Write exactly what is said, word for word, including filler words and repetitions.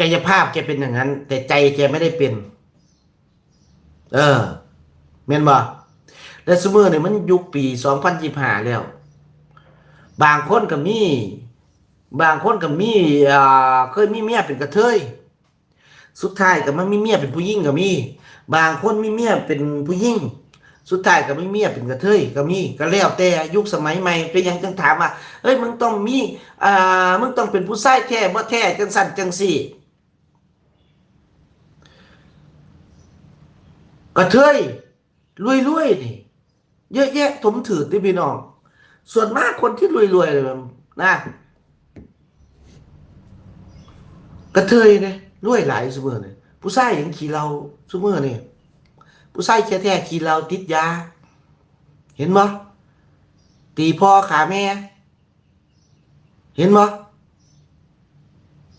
กายภาพแกเป็นอย่างนั้น แต่ใจแกไม่ได้เป็น เออ แม่นบ่ และซุมื้อนี่มันยุคปีสองพันยี่สิบห้าแล้ว บางคนก็มี บางคนก็มี อ่า เคยมีเมียเป็นกระเทย สุดท้ายก็มามีเมียเป็นผู้หญิงก็มี บางคนมีเมียเป็นผู้หญิง สุดท้ายก็มีเมียเป็นกระเทยก็มี ก็แล้วแต่ยุคสมัยใหม่ เป็นหยังจังถามว่า เฮ้ย มึงต้องมี อ่า มึงต้องเป็นผู้ชายแท้บ่แท้ จังซั่นจังซี่ กระเทยรวยๆนี่ เยอะแยะถมถืดนี่พี่น้อง ส่วนมากคนที่รวยๆเลยนะ กระเทยเนี่ยรวยหลายซุมื้อนี่ ผู้ชายยังขี้เหล้าซุมื้อนี่ ผู้ชายแท้ๆขี้เหล้าติดยา เห็นบ่ ตีพ่อฆ่าแม่ เห็นบ่